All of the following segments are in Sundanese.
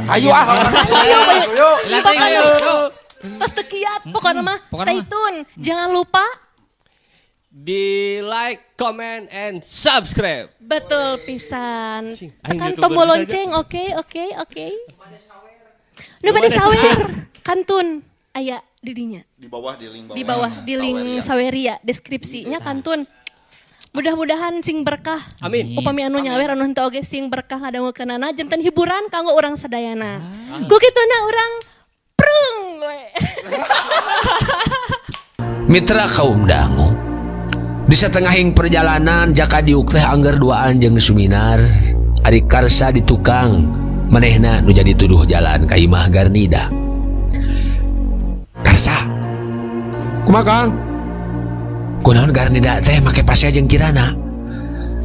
Ayo ah. Ayo, ayo. Lah, Pokoknya ayo. tos teu kiat pokoknya mah Pokoknya stay mah. tune. Jangan lupa Di like, comment, and subscribe. betul pisan. Cing, aing Tekan YouTuber tombol saja. lonceng, oke oke oke. Nu bade sawer kantun aya di dinya. Di bawah di link bawah. Di bawah di link Saweria. Saweria deskripsinya kantun. Mudah-mudahan sing berkah. Amin. Upami anu nyawer anu henteu oge sing berkah ngadangukeunana janten hiburan kanggo urang sadayana. Ku kituna urang prung we. Mitra kaum dangu di satengahing perjalanan Jaka diuk teh angger duaan jeung Suminar ari Karsa di tukang manehna nu jadi tuduh jalan ka Imah Garnida. Karsa kumaha Kang? Kunaon Garnida teh make pasea jeung Kirana?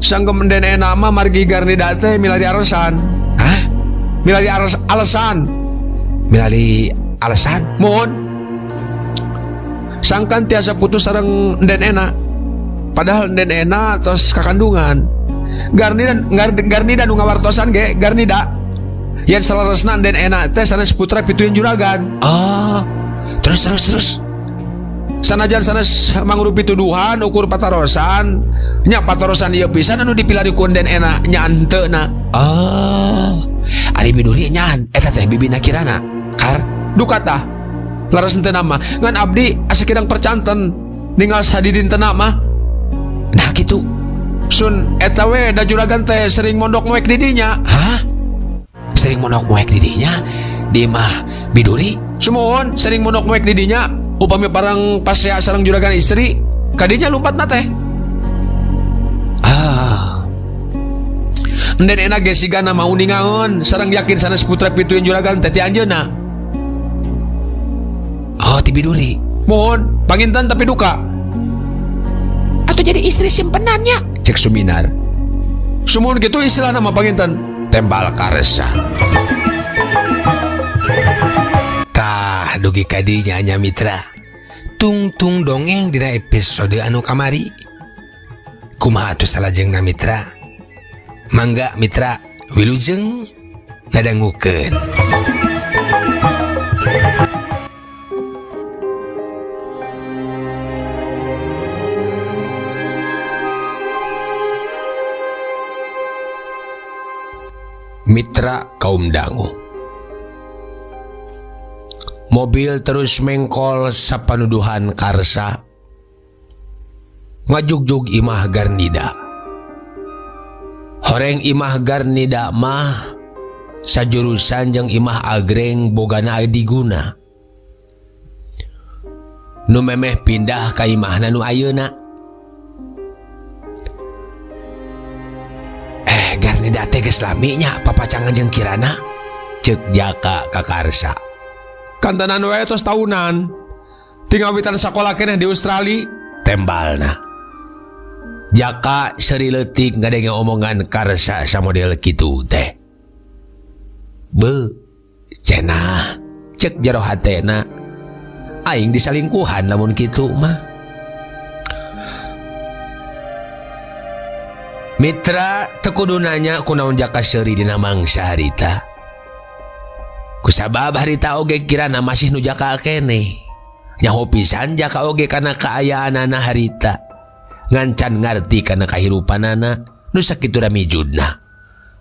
Sanggeum den mah margi Garnida teh milari alasan. Hah? Milari alasan. Milari alasan? Mohon. Sangkan tiasa putus sareng Den Ena. Padahal Den Ena tos kakandungan. Garnida Garnida nu ngawartosan ge Garnida. Yen saleresna Den Ena teh sanes putra pituin juragan. Ah, terus terus terus. Sanajan sanes mangrupi tuduhan ukur patarosan, nya patarosan ieu pisan anu dipilari ku Den Ena nya henteu na. Ah, ari biduri nyan eta teh bibina Kirana. Kar duka tah. Laras henteu nama ngan abdi asa kidang percanten ningal sadidintena mah. Nah kitu. Sun eta we da juragan teh sering mondok moek di dinya. Hah? Sering mondok moek di dinya? Di imah biduri? Sumuhun sering mondok moek di dinya. Upami parang pasea sareng juragan istri, kadinya lumpatna teh. Ah. Den Ena ge sigana mau ningaeun sareng yakin sanes putra pituin juragan teh ti anjeunna. Oh, ti biduri. Mohon, panginten tapi duka. Atau jadi istri simpenannya, cek Suminar. Sumuhun gitu istilah nama panginten. Tembal Karsa. Tah dugi kadinya nya mitra. Tungtung dongeng dina episode anu kamari. Kumaha atuh salajengna mitra? Mangga mitra wilujeng ngadangukeun. Mitra kaum dangu. Mobil terus mengkol sapanuduhan Karsa. Ngajugjug Imah Garnida. Horeng Imah Garnida mah sajurusan jeung Imah Agreng bogana adiguna. Nu memeh pindah ka imahna nu ayeuna. Garnida teh geus lami nya papacangan jeung Kirana. Ceuk Jaka ka Karsa. Kantenan wae tos taunan. Tingawitan sakola keneh di Australia tembalna. Jaka seuri leutik ngadenge omongan Karsa samodel kitu teh. Be, cenah cek jero hatena. Aing disalingkuhan lamun kitu mah. Mitra teu kudu nanya kunaon Jaka seuri dina mangsa harita. Kusabab harita oge Kirana masih nu Jaka keneh. Nyaho pisan Jaka oge kana kaayaanana harita. Ngancan ngarti kana kahirupanana nu sakitu ramijudna.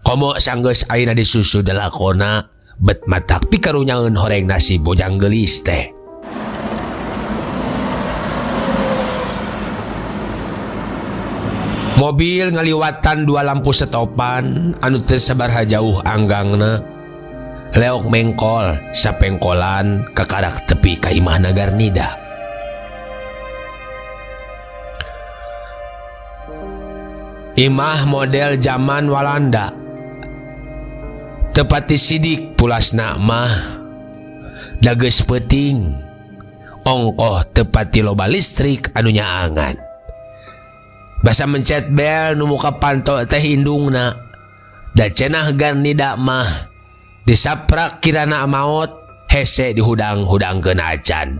Komo sanggeus ayeuna disusu dalakona bet matak pikarunyaeun horeng nasi bojang geulis teh. Mobil ngaliwatan dua lampu setopan anu teu sabaraha jauh anggangna. Leok mengkol sapengkolan kakarak tepi ka imahna Garnida. Imah model zaman Walanda. Tepati sidik pulasna mah. Dageus peuting. Ongkoh tepati loba listrik anu nyaangan. Basa mencet bel nu muka panto teh indungna. Da cenah Garnida mah disaprak Kirana maot hese dihudang-hudangkeun acan.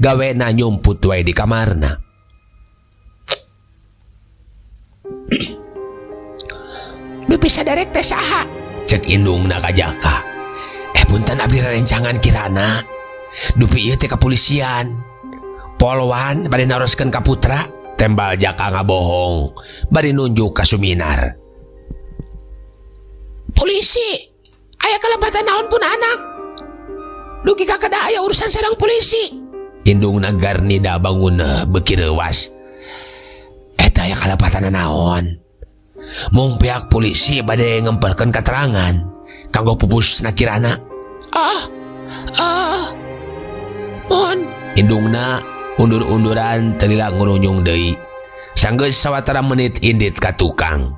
Gawena nyumput wae di kamarna. Nu bisa derek teh saha? Cek indungna ka Jaka. Hapunten abdi rerencangan Kirana. Dupi ieu teh kapolisian. Polwan bade naroskeun ka putra, tembal Jaka ngabohong bari nunjuk ka Suminar. Polisi, aya kalepatan naon pun anak. Dugi ka kada aya urusan sareng polisi. Indungna Garnida bangun beuki reuwas. Eta aya kalepatan naon? Mung pihak polisi bade ngempelkeun keterangan kanggo pupusna Kirana. Ah, ah, mohon. Indungna undur-unduran teu lila ngurunjung deui. Sanggeus sawatara menit indit ka tukang.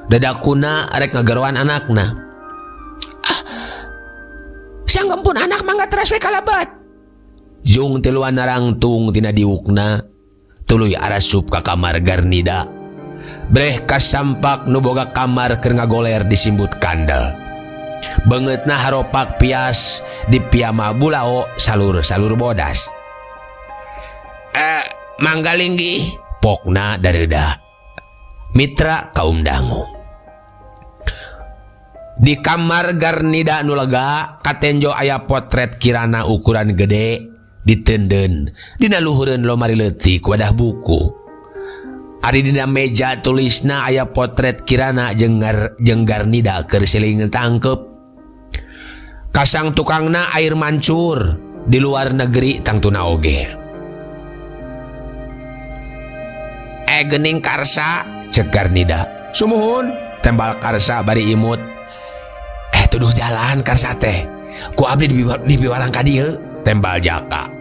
Dadakuna rek ngageroan anakna. Ah, sanggempun anak mangga teras we kalebet. Jung tiluan narangtung tina diukna, tuluy arasup ka kamar Garnida. Breh kasampak nu boga kamar keur ngagoler disimbut kandel. Beungeutna haropak pias di piyama bulao salur-salur bodas. Mangga linggih, pokna dareuda. Mitra kaum dangu. Di kamar Garnida nu lega katenjo aya potret Kirana ukuran gede diteundeun dina luhureun lomari leutik wadah buku. Ari dina meja tulisna aya potret Kirana jeung Garnida keur siling tangkep. Kasang tukangna air mancur di luar negeri tangtuna oge. Gening Karsa cek Garnida. Sumuhun tembal Karsa bari imut. Tuduh jalan Karsa teh. Ku abdi dipiwarang ka dieu tembal Jaka.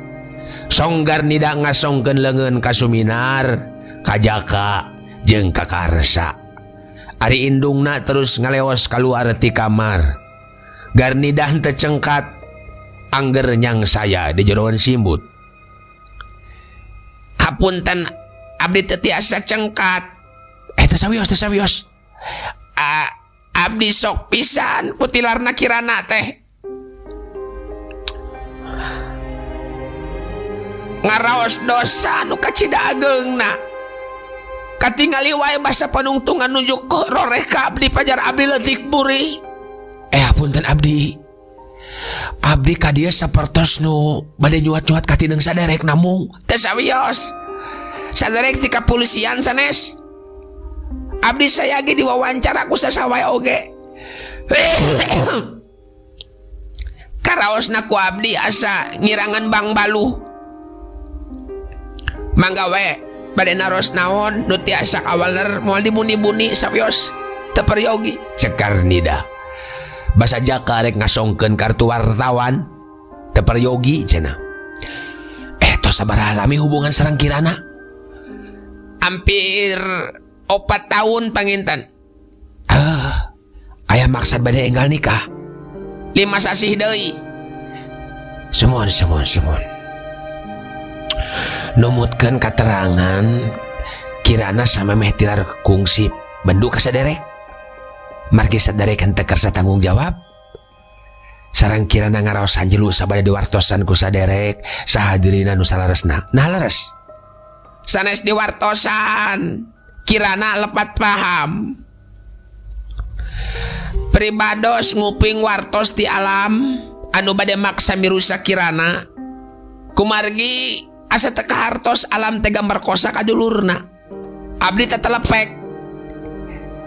Song Garnida ngasongkeun leungeun ka Suminar, ka Jaka jeung ka Karsa. Ari indungna terus ngaleos kaluar ti kamar. Garnida henteu cengkat angger nyang saya di jeroan simbut. Hapunten abdi teu tiasa cengkat. Teu sawios, teu sawios. Abdi sok pisan putilarna Kirana teh. Ngaraos dosa nu kacida ageungna. Katingali wae basa panungtungan nunjuk roreh ka abdi pajar abdi leutik buri. Hapunten abdi. Abdi ka dieu sapertos nu bade nyuat-nyuat ka tineung saderek namung teu sawios. Saderek ti kapolisian sanes. Abdi sayagi diwawancara ku sasawae oge. Karaosna ku abdi asa ngirangan Bang Baluh. Mangga we bade naros naon nu tiasa kawaler moal dibuni-buni sawios teu peryogi cek Garnida. Basa Jaka rek ngasongkeun kartu wartawan teu peryogi cenah. Tos sabaraha lami hubungan sareng Kirana? Hampir 4 tahun panginten. Aya maksad bade enggal nikah. 5 sasih deui. Sumuhun sumuhun sumuhun. Numutkeun katerangan Kirana samemeh tilar kungsi bendu ka saderek. Margi saderek henteu kersa tanggung jawab. Sareng Kirana ngaraos hanjelu sabade diwartosan ku saderek saha dirina nu salaresna. Nah leres. Sanes diwartosan. Kirana lepat paham. Pribados nguping wartos ti alam anu bade maksa mirusak Kirana. Kumargi asa teu kahartos alam teh gambar kosa ka dulurna. Abdi teh telepek.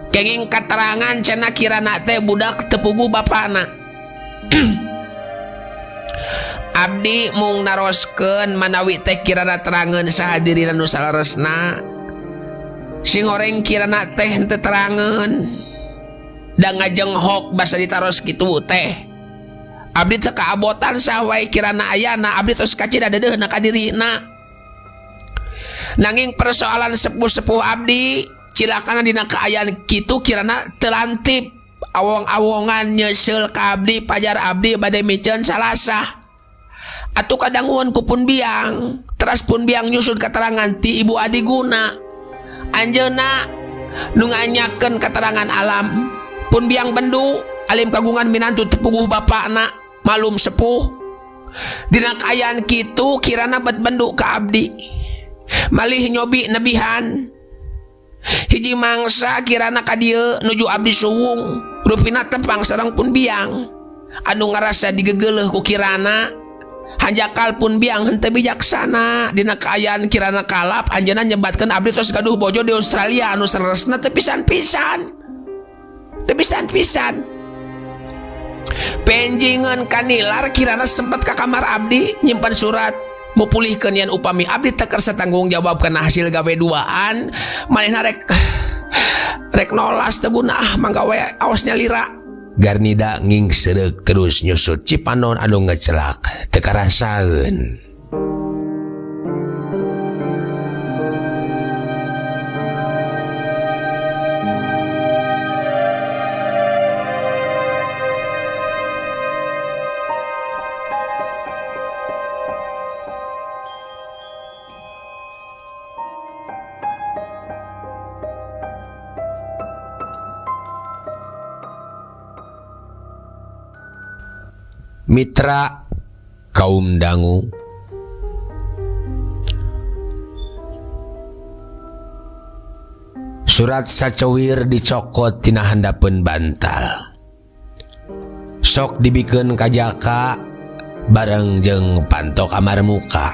Kenging katerangan cenah Kirana teh budak teu puguh bapana. Abdi mung naroskeun manawi teh Kirana terangeun saha dirina nu salaresna. Sing horeng Kirana teh henteu terangeun. Da ngajenghok basa ditaros kitu teh. Abdi teh kaabotan saha wae Kirana ayana, abdi tos kacida dedeuhna ka dirina. Nanging persoalan sepuh-sepuh abdi cilakana dina kaayaan kitu Kirana teu lantip. Awong-awongan nyeuseul ka abdi pajar abdi bade miceun salasah. Atuh kadanguan ku pun biang, teras pun biang nyusun keterangan ti Ibu Adiguna. Anjeunna nu nganyakeun keterangan alam. Pun biang bendu alim kagungan minantu teu puguh bapakna, malum sepuh. Dina kaayaan kitu Kirana bet bendu ka abdi. Malih nyobi nebihan. Hiji mangsa Kirana ka dieu nuju abdi suwung, rupina tepang sareng pun biang. Anu ngarasa digegeleuh ku Kirana. Hanjakal pun biang henteu bijaksana dina kaayaan Kirana kalap anjeunna nyebatkeun abdi tos gaduh bojo di Australia anu saleresna teu pisan-pisan. Teu pisan-pisan. Penjingan kanilar Kirana sempat ka kamar abdi nyimpan surat mupulihkeun yen upami abdi teu kersa tanggung jawab kana hasil gawe duaan manehna rek nolas teu guna ah mangga we awasnya lira. Garnida ngingsereuk terus nyusut cipanon anu ngecelak teu karasaeun. Mitra kaum dangu, surat sacewir dicokot tina handapeun bantal, sok dibikeun ka Jaka bareng jeung panto kamar muka.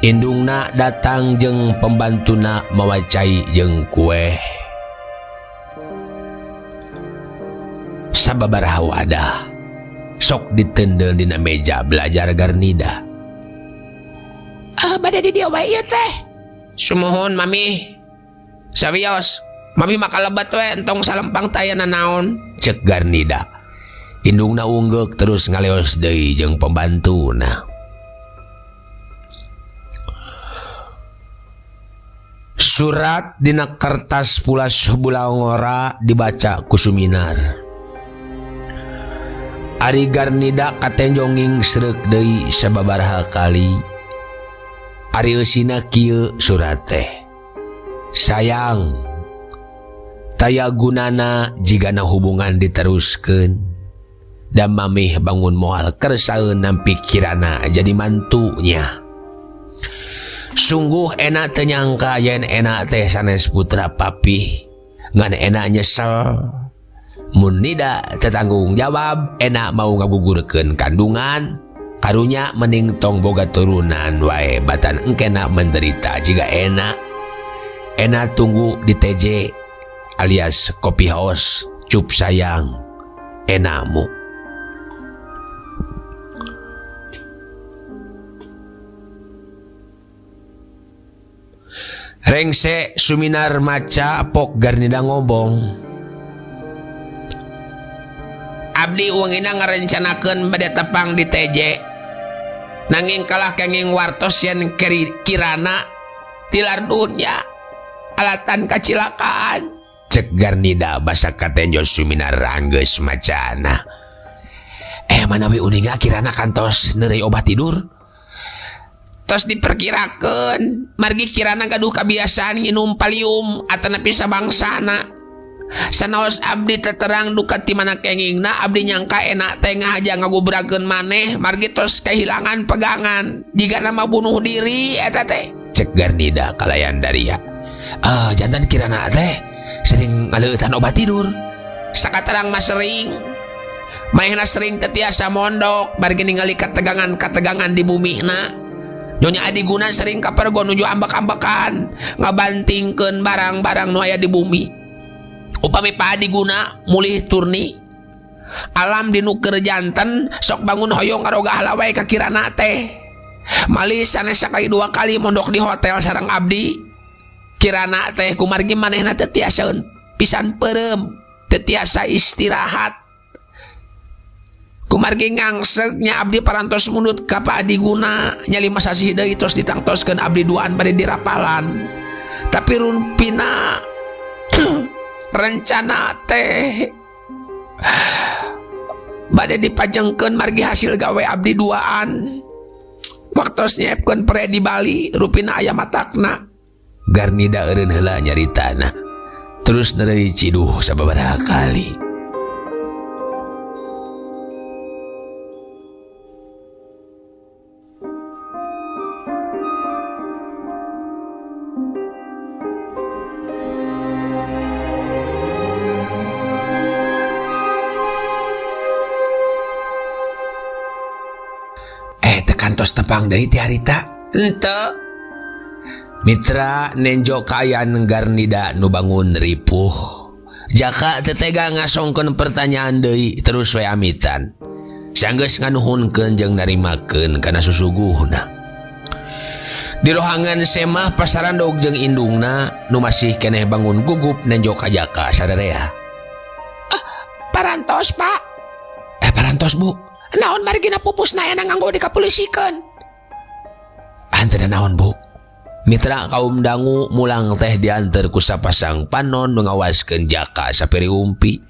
Indungna datang jeung pembantuna mawa cai jeung kue. Sababaraha wadah sok ditendel dina meja belajar Garnida. Ah, bade di dieu wae ieu teh. Sumuhun mami. Sawios, mami mah kalebet we entong salempang taya nanaon. Cek Garnida. Indungna unggek terus ngaleos deui jeung pembantuna. Surat dina kertas pulas bulangora dibaca ku Suminar. Ari Garnida katenjo ngingsereuk deui sababaraha kali. Ari eusina kieu surat teh. Sayang, taya gunana jigana hubungan diteruskeun. Da mamih bangun moal kersaeun nampi Kirana jadi mantunya. Sungguh enak teu nyangka yen enak teh sanes putra papih. Ngan enak nyesel. Mun nida tetanggung jawab enak mau ngagugurkeun kandungan. Karunya mending tong boga turunan wae batan engkena menderita jiga enak. Enak tunggu di TJ alias Kopi House. Cup sayang enakmu. Rengse Suminar maca pok Garnida ngobong. Abdi wengina ngarencanakeun bade tepang di TJ. Nanging kalah kenging wartos yen Kirana tilar dunya alatan kacilakaan. Cek Garnida basa katenjo Suminar anggeus macana. Manawi uninga Kirana kantos neureuy obat tidur. Tos diperkirakeun margi Kirana gaduh kabiasaan nginum Valium atanapi sabangsana. Sanaos abdi terterang duka ti mana kengingna abdi nyangka enak teh ngahaja ngagubrakeun maneh margi tos kehilangan pegangan jiga nama bunuh diri eta teh. Cek Garnida kalayan daria. Jantan Kirana teh sering ngaleutan obat tidur. Sakaterang mah sering. Manehna sering teu tiasa mondok margi ningali kategangan-kategangan di bumina. Nyonya Adiguna sering kapergo nuju ambek-ambekan ngabantingkeun barang-barang nu aya di bumi. Upami Pak Adiguna mulih turni alam dinu keur janten sok bangun hoyong ngaroga halawai ka Kirana teh. Malih sanes sakali dua kali mondok di hotel sareng abdi. Kirana teh kumargi manehna teu tiasaeun pisan peureum, teu tiasa istirahat. Kumargi ngangseugnya abdi parantos mundut ka Pak Adiguna nya lima sasih deui tos ditangtoskeun abdi duaan bade dirapalan. Tapi rumpina rencana teh bade dipajengkeun margi hasil gawe abdi duaan. Waktos nyiapkeun pre di Bali rupina aya matakna. Garnida eureun heula nyaritana. Terus neureuy ciduh sababaraha kali. Kantos tepang deui ti harita? Henteu. Mitra nenjo kaayaan Garnida nu bangun ripuh. Jaka teu tega ngasongkeun pertanyaan deui terus we amitan. Sanggeus nganuhunkeun jeung narimakeun kana susuguhna. Di rohangan semah pasarandog jeung indungna nu masih keneh bangun gugup nenjo ka Jaka sadarea. Ah, parantos, Pak. Parantos, Bu. Naon margina pupusna ena nganggo dikapulisikeun? Henteu naon, Bu. Mitra kaum dangu mulang teh diantar ku sapasang panon nu ngawaskeun Jaka sapiri umpi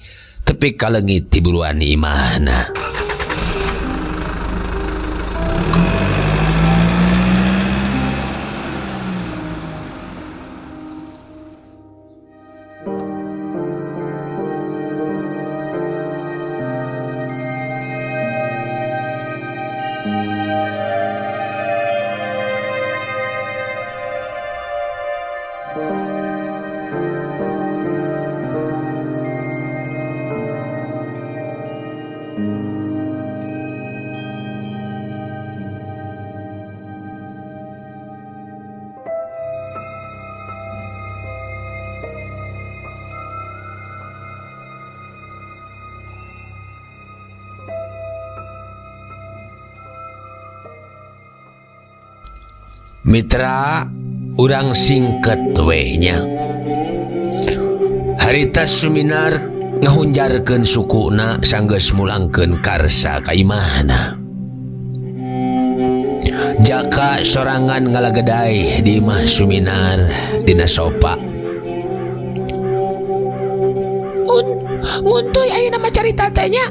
tepi kaleungit tiburuan imahna. Mitra urang singket we nya. Harita Suminar ngahunjarkeun sukuna sanggeus mulangkeun Karsa ka imahna. Jaka sorangan ngalageday di imah Suminar dina sopa. Nguntuy ayeuna mah carita teh nya.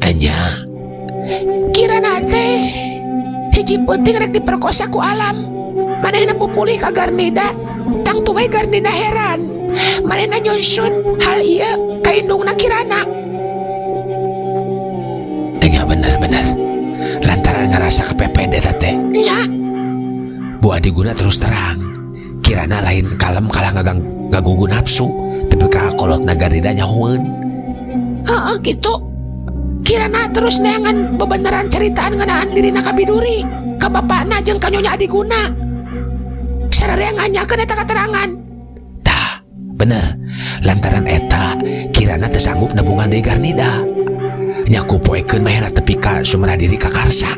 Anya. Kirana teh hiji peuting rek diperkosa ku alam. Manehna pupulih ka Garnida, tangtu we Garnida heran. Manehna nyusun hal ieu ka indungna Kirana. Nya bener-bener. Lantaran ngarasa kepepet eta teh. Nya. Bu Adiguna terus terang. Kirana lain kalem kalah ngagugu nafsu, tapi ka kolotna Garnida nyahoeun. Heeh kitu. Kirana terus neangan bebeneran ceritaan ngeunaan dirina ka biduri, ka bapakna jeung ka nyonya Adiguna. Sararea nganyakeun eta katerangan. Tah, bener. Lantaran eta Kirana teu sanggup nabungan deui Garnida. Nya kupoekeun manehna tepi ka sumerah diri ka Karsa.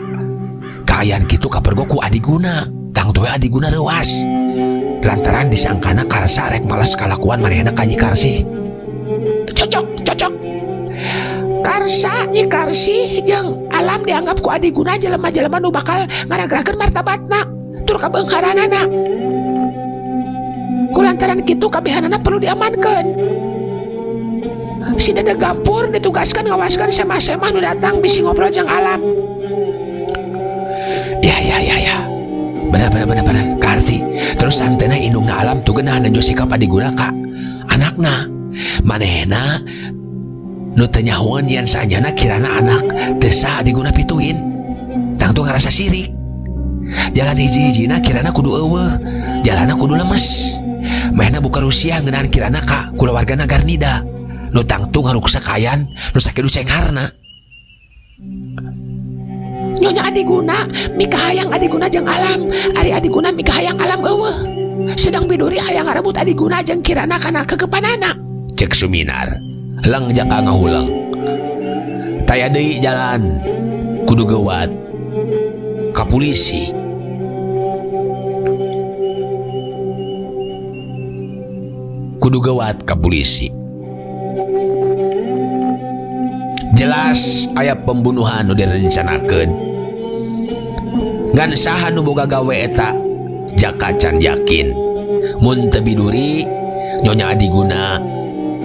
Kaayaan kitu kapergo ku Adiguna, tangtu we Adiguna reuas. Lantaran disangkana Karsa rek malas kalakuan manehna ka Nyi Karsih. Cocok, cocok. Karsa Nyi Karsih jeung alam dianggap ku Adiguna jelema-jelema nu bakal ngaragrakeun martabatna tur kabeungharanana. Kulantaran kitu kabehanana perlu diamankeun. Si Dede Gapur ditugaskan ngawaskan semah-semah nu datang bisi ngobrol jeung alam. Ya ya ya ya. Benar benar benar benar. Karti. Terus antena indungna alam tuh geunah nenjo sikap Adiguna ka anakna. Manehna nu teu nyahoeun yen saanyana kirana anak teu sah Adiguna pituin. Tangtu ngarasa sirik. Jalan hiji-hijina kirana kudu eueuh, jalanna kudu lemes. Manehna buka rusia ngeunaan kirana ka kulawargana Garnida. Nu tangtu ngaruksa kaayaan nu sakitu cengharna. Nyonya Adiguna mikahayang Adiguna jeung alam, ari Adiguna mikahayang alam eueuh. Sedang biduri hayang ngarebut Adiguna jeung kirana kana kekepanana. Cek Suminar. Leng Jaka ngahuleng. Taya deui jalan kudu geuwat ka polisi. Kudu geuwat ka polisi. Jelas aya pembunuhan nu direncanakeun. Ngan saha nu boga gawe eta? Jaka can yakin. Mun teu biduri Nyonya Adiguna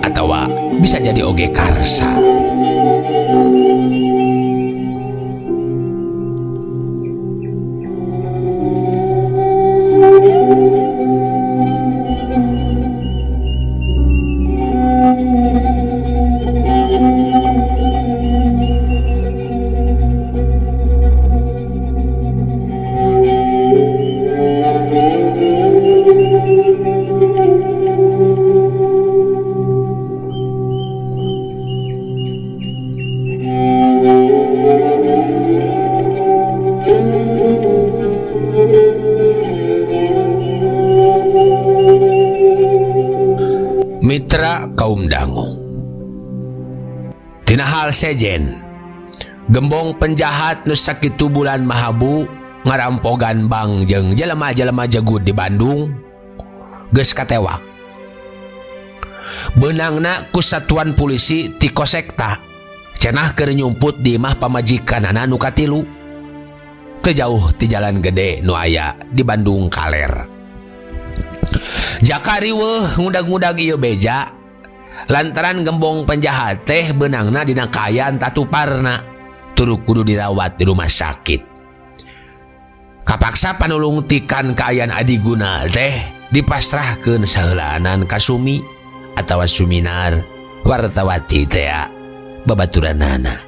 atawa bisa jadi oge Karsa. Mitra kaum dangu. Tina hal sejen, gembong penjahat nu sakitu bulan mahabu ngarampogan bank jeung jelema-jelema jegud di Bandung geus katewak. Beunangna ku satuan polisi ti Kosekta cenah keur nyumput di imah pamajikanana nu katilu. Teu jauh ti jalan gede nu aya di Bandung Kaler. Jaka riweuh ngudag-ngudag ieu beja lantaran gembong penjahat teh beunangna dina kaayaan tatuparna turu kudu dirawat di rumah sakit. Kapaksa panulungtikan kaayaan adiguna teh dipasrahkeun saheulaanan ka Sumi atawa Suminar wartawati teh babaturanana.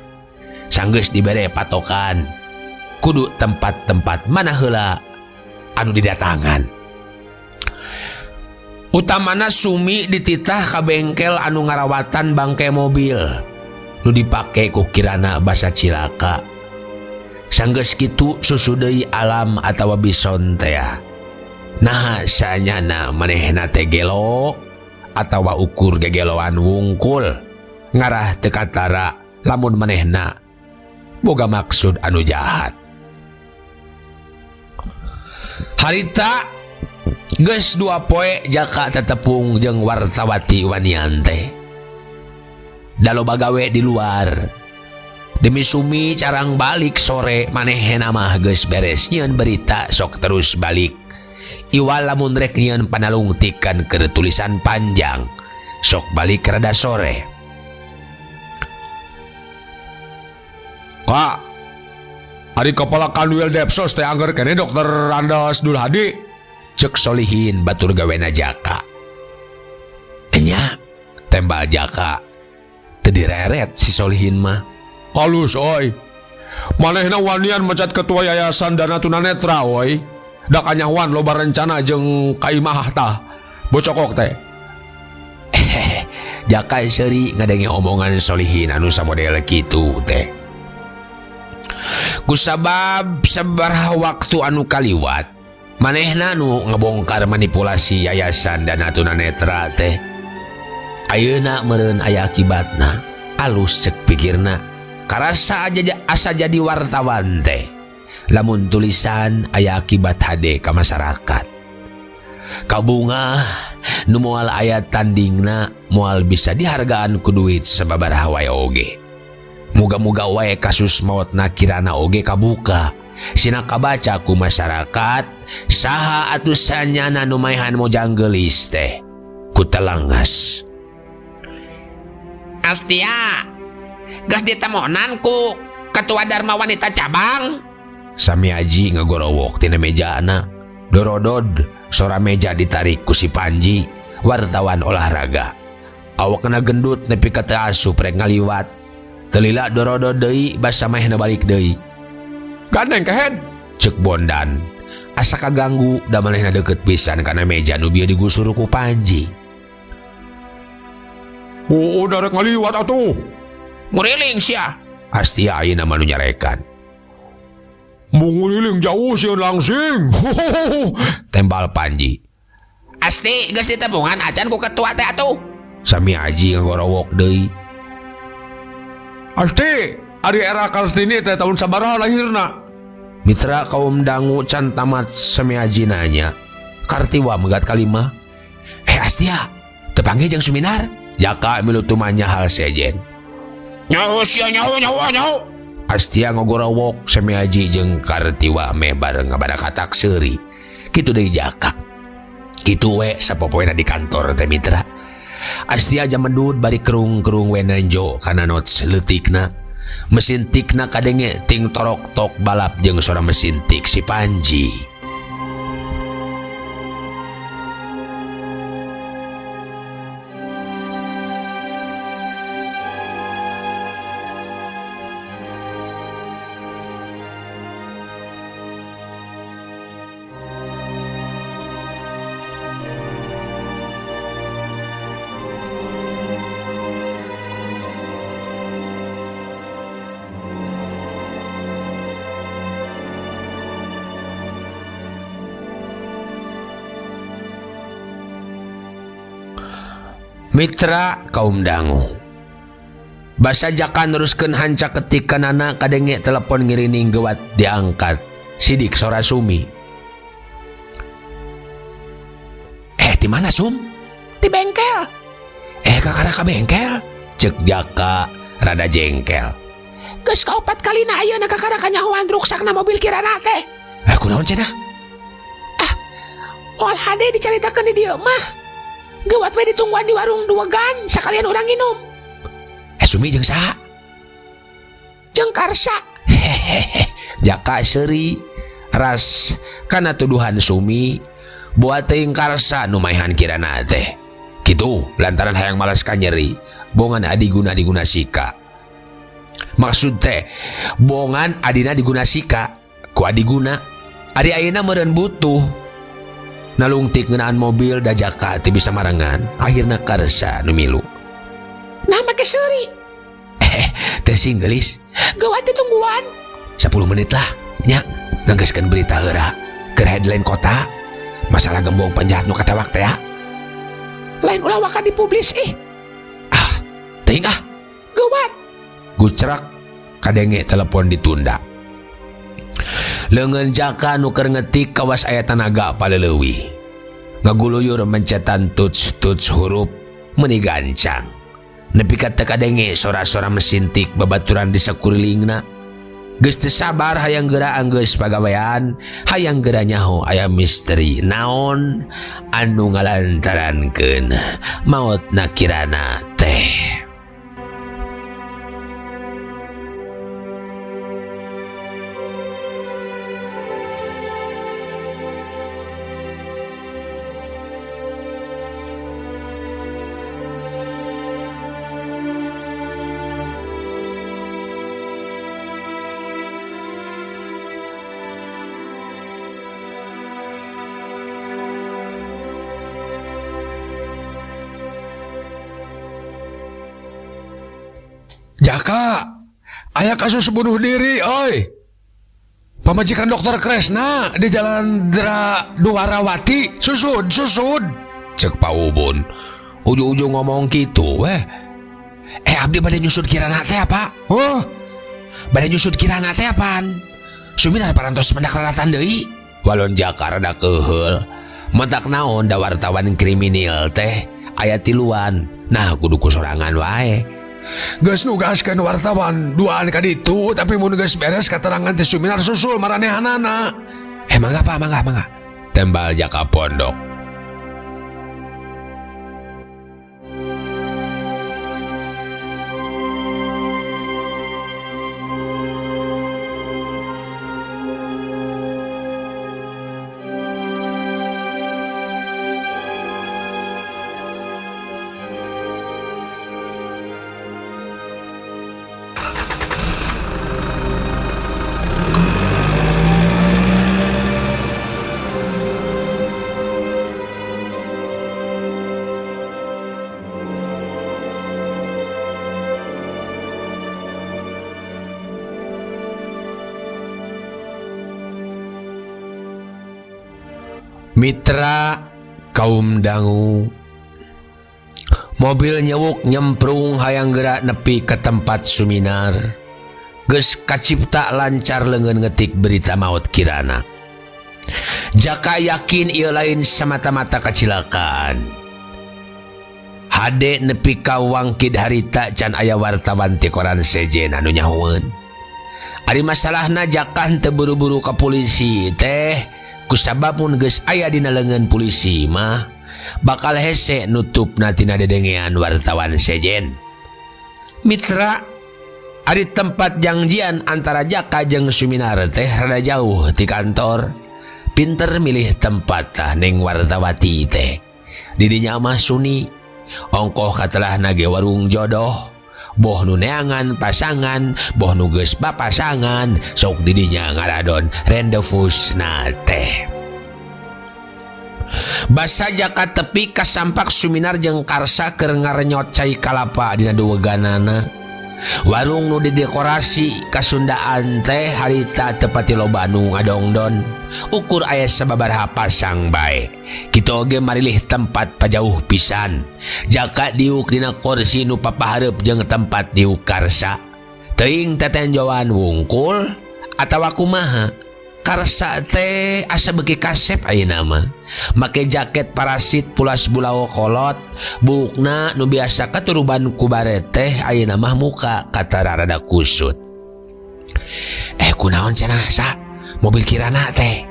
Sanggeus dibere patokan kudu tempat-tempat mana heula anu didatangan. Utamana Sumi dititah ka bengkel anu ngarawatan bangke mobil nu dipake ku kirana basa cilaka. Sanggeus kitu susu deui alam atawa bison teh. Nah sanyana manehna teh gelo atawa ukur gegeloan wungkul ngarah teu katara lamun manehna boga maksud anu jahat. Harita geus 2 poe Jaka tetepung jeung wartawati wanian teh. Da loba gawe di luar. Demi Sumi carang balik sore manehna mah geus beres nyieun berita sok terus balik. Iwal lamun rek nyieun panalungtikan keur tulisan panjang sok balik rada sore. Kak, ari kepala Kanwil Depsos teh angger keneh Dokter Andes Dul Hadi. Cek Solihin batur gawena Jaka. Enya tembal Jaka. Teu direret si Solihin mah. Halus oi. Manehna wanian mecat ketua yayasan dana tunanetra oi. Da kanyahoan loba rencana jeung ka imah tah. Bocokok teh. Jaka seuri ngadenge omongan Solihin anu samodel kitu teh. Kusabab sabaraha waktu anu kaliwat manehna nu ngebongkar manipulasi yayasan dana tunanetra teh. Ayeuna meureun aya akibatna, alus cek pikirna. Karasa aja asa jadi wartawan teh. Lamun tulisan aya akibat hade ka masyarakat. Kabungah nu moal aya tandingna moal bisa dihargaan ku duit sababaraha wae oge. Muga-muga wae kasus maotna kirana oge kabuka. Sina kabaca ku masyarakat saha atuh sanyana nu maehan mojang geulis teh ku telangas. Astia, geus ditemonan ku ketua Dharma Wanita cabang. Sami Aji ngagorowok tina mejana. Dorodod sora meja ditarik ku si Panji, wartawan olahraga. Awakna gendut nepi ka teu asup rek ngaliwat. Telila dorodod deui basa maehna balik deui. Gandeng kehed, cek Bondan. Asa kaganggu da manehna deukeut pisan kana meja nu bieu digusur ku Panji. Oh, darek ngaliwat atuh. Nguriling sia. Astia ayeuna mah nu nyarekan. Munguriling jauh sieun langsing. Tembal Panji. Asti geus ditebungan acan ku ketua teh atuh. Sami Aji ngagorowok deui. Asti, ari era Kartini teh tahun sabaraha lahirna? Mitra kaum dangu can tamat Sami Aji nanya. Kartiwa megat kalima. Astia, teu panggih jeung Suminar? Jaka milu tumanya hal sejen. Nyaho sia nyaho nyaho nyaho. Astia ngogorowok Sami Aji jeung Kartiwa meh bareng ngabarakatak seuri. Kitu deui Jaka. Kitu we sapopoena di kantor teh mitra. Astia jamedud bari kerung-kerung we nenjo kana notes leutikna. Mesin tikna kadenge ting torok tok balap jeung sora mesin tik si Panji. Mitra kaum dangu. Basa Jaka neruskeun hanca ketikanana kadenge telepon ngirining gewat diangkat. Sidik sora Sumi. Di mana Sum? Di bengkel. Kakara ka bengkel? Cek Jaka rada jengkel. Geus kaopat kalina ayeuna kakara kanyahoan ruksakna mobil Kirana teh. Kunaon cenah? Ah, moal hade dicaritakeun di dieu mah. Gewat we ditungguan di warung Duegan sakalian urang nginum. Sumi jeung saha? Jeung Karsa. Hehehe. Jaka seuri ras kana tuduhan Sumi buat teuing Karsa nu maehan Kirana teh. Kitu lantaran hayang malas ka nyeri bongan adiguna diguna sika. Maksud teh bongan adina diguna sika ku adiguna. Ari ayeuna meureun butuh nalungtik ngeunaan mobil da Jaka teu bisa marengan akhirna Karsa nu milu. Nah make seuri. Teu sing geulis. Gawat ditungguan 10 menit lah nya nganggeuskeun berita heura keur headline kota masalah gembong penjahat nu katewak teh ya. Lain ulah waka dipublis ih. Ah, teuing ah. Gawat. Gucrak kadenge telepon ditunda. Leungeun Jaka nu keur ngetik kawas aya tanaga paleleuwih. Ngaguluyur mencetan tuts-tuts huruf meuni gancang. Nepi ka teu kadenge sora-sora mesin tik babaturan di sakurilingna. Geus teu sabar hayang geura anggeus pagawean, hayang geura nyaho aya misteri naon anu ngalantarankeun maotna Kirana teh. Jaka, aya kasus bunuh diri, oi. Pamajikan Dokter Kresna di Jalan Dwarawati, susud, susud. Cek Pak Ubun. Ujung-ujung ngomong gitu, weh. Abdi bade nyusud Kirana teh apa? Oh, bade nyusud Kirana teh apaan? Suminar parantos mendak raratan deui. Walon Jaka rada keuheul. Matak naon da wartawan kriminal teh aya tiluan. Nah, kudu ku sorangan wae. Geus nugaskeun wartawan duaan ka ditu tapi mun geus beres katerangan teh Suminar susul maranehanana. Mangga Pak, mangga, mangga. Tembal Jaka pondok. Mitra kaum dangu. Mobil nyewuk nyemprung hayang gerak nepi ke tempat Suminar. Geus kacipta lancar leungeun ngetik berita maut Kirana. Jaka yakin ieu lain semata-mata kacilakaan. Hade nepi ka wangkid harita can aya wartawan ti koran sejen anu nyahoeun. Ari masalahna Jaka henteu buru-buru ka polisi teh kusabab mun geus aya dina leungeun polisi mah bakal hese nutupna tina dedengean wartawan sejen. Mitra, ari tempat janjian antara Jaka jeung Suminar teh rada jauh ti kantor. Pinter milih tempat tah ning wartawati teh. Didinya mah suni, ongkoh katelahna ge warung jodoh. Boh nu neangan pasangan, boh nu geus bapasangan, sok didinya ngaradon rendezvous-na teh. Basa Jaka tepi kasampak Suminar jeung Karsa keur ngarenyot cai kalapa dina duweganana. Warung nu didekorasi kasundaan teh harita teu pati loba anu ngadongdon. Ukur aya sababaraha pasang bae. Kitu oge marilih tempat pajauh pisan. Jaka diuk dina kursi nu papahareup jeung tempat diuk Karsa. Teuing tetenjoan wungkul atawa kumaha. Karsa teh asa beuki kasep ayeuna mah. Make jaket parasit pulas bulao kolot, buukna nu biasa katuruban ku bare teh ayeuna mah muka katara rada kusut. Kunaon cenah sa? Mobil kirana teh.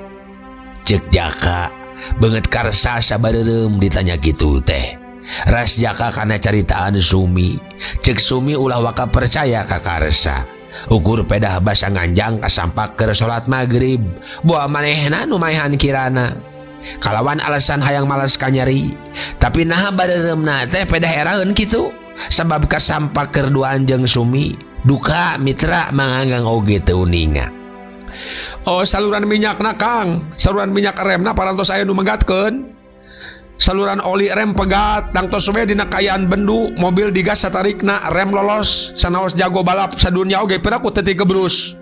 Ceuk Jaka, beungeut Karsa sabareureum ditanya kitu teh. Ras Jaka kana caritaan Sumi. Ceuk Sumi ulah waka percaya ka Karsa. Ukur pedah basa nganjang kasampak keur salat magrib. Boa manehna nu maehan kirana. Kalawan alasan hayang malas kanyeri. Tapi naha bareureumna teh pedah eraeun kitu. Sabab kasampak keur duaan jeung Sumi, duka mitra manganggang oge teu uninga. Oh, saluran minyakna Kang, saluran minyak remna parantos aya nu megatkeun. Saluran oli rem pegat, tangtos we dina kaayaan bendu, mobil digas satarikna, rem lolos, sanaos jago balap sadunya oge piraku teu tigebrus.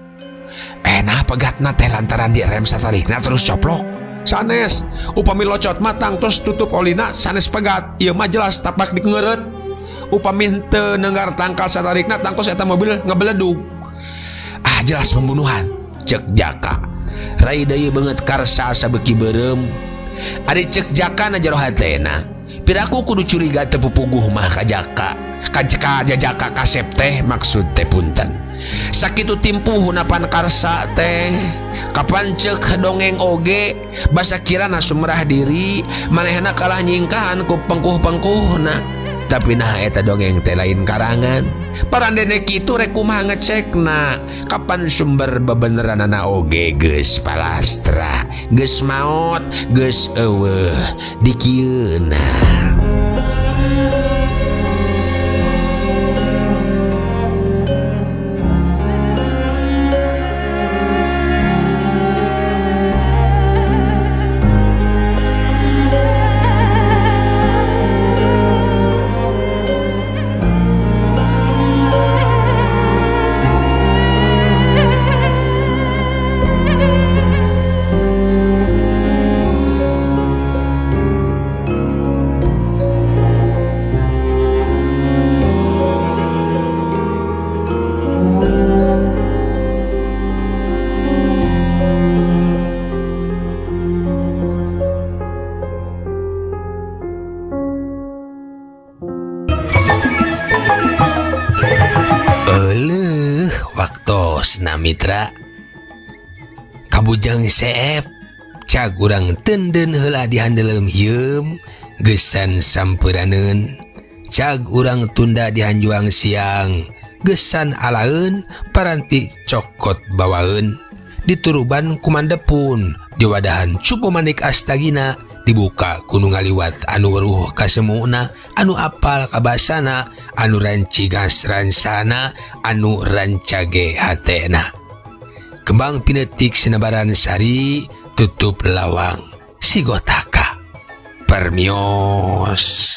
Nah pegatna teh lantaran di rem satarikna terus coplok. Sanes, upami locot mah tangtos tutup olina sanes pegat, ieu mah jelas tapak dingeureut. Upami henteu neunggar tangkal satarikna tangtos eta mobil ngebeledug. Ah, jelas pembunuhan, ceuk Jaka. Rai deui beungeut Karsa sabeuki beureum. Ari ceuk Jaka na jero hatena. Piraku kudu curiga teu pupuguh mah ka Jaka. Ka Jajaka kasep teh maksud teh punten. Sakitu timpuh napan Karsa teh. Kapan ceuk dongeng oge basa kirana sumerah diri manehna kalah nyingkahan ku pengkuh-pengkuhna. Tapi nah eta dongeng teh lain karangan. Parandene kitu rek kumaha ngecekna. Kapan sumber bebeneranana oge geus palastra, geus maot, geus eueuh dikieuna. Waktosna mitra kabujang seep cag urang tenden heula dihandeleum hieum geusan sampuraneun cag urang tunda dihanjuang siang geusan alaeun paranti cokot bawaeun dituruban kumandepun diwadahan cupu manik astagina dibuka ku nu ngaliwat anu weruh kasemuna anu apal kabasana anu rancigas ransana anu rancage hatena. Kembang pinetik sinebaran sari tutup lawang sigotaka permios.